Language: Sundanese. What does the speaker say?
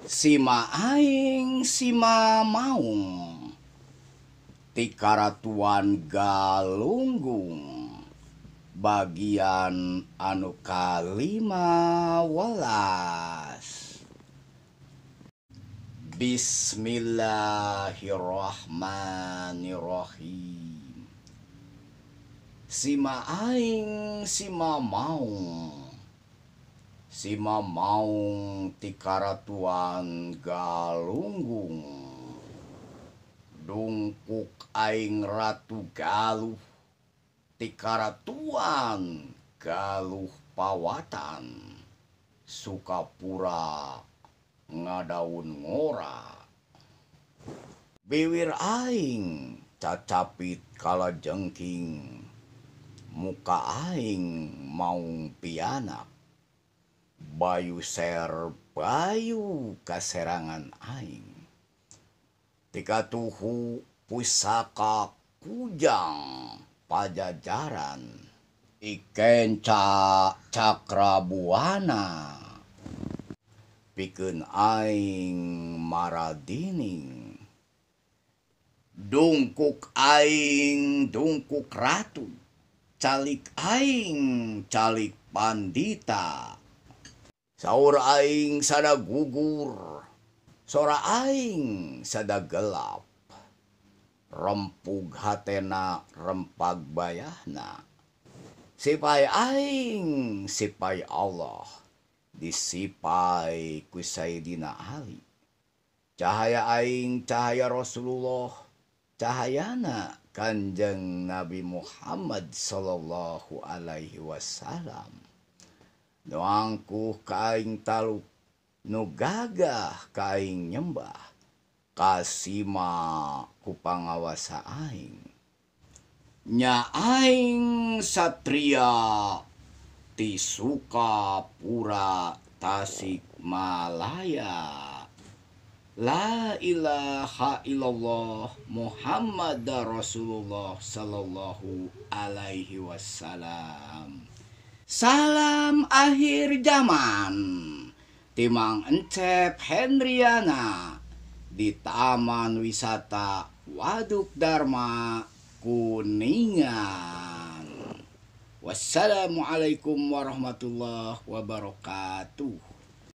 Sima aing sima maung ti Karatuan Galunggung bagian anu ka-15. Bismillahirrahmanirrahim. Sima aing sima maung, sima maung ti Karatuan Galunggung, dungkuk aing Ratu Galuh ti Karatuan Galuh Pawatan Sukapura ngadaun ngora. Biwir aing cacapit kalajengking, muka aing maung pianak, bayu ser bayu kaserangan aing. Tikatuhu pusaka kujang pajajaran, ikenca cakrabuana, pikeun aing maradining. Dungkuk aing dungkuk ratu, calik aing calik pandita. Saur aing sada gugur, sora aing sada gelap. Rempug hatena rempag bayahna. Sipai aing sipai Allah, disipai ku Sayyidina Ali. Cahaya aing cahaya Rasulullah, cahayana Kanjeng Nabi Muhammad sallallahu alaihi wasallam. Nu angkuh ka aing taluk, nu gagah ka aing nyembah, kasima ku pangawasa aing. Nya aing satria ti Sukapura Tasikmalaya. La ilaha illallah Muhammad Rasulullah sallallahu alaihi wasallam. Salam akhir zaman Timang Encep Hendriana di Taman Wisata Waduk Darma Kuningan. Wassalamualaikum warahmatullahi wabarakatuh.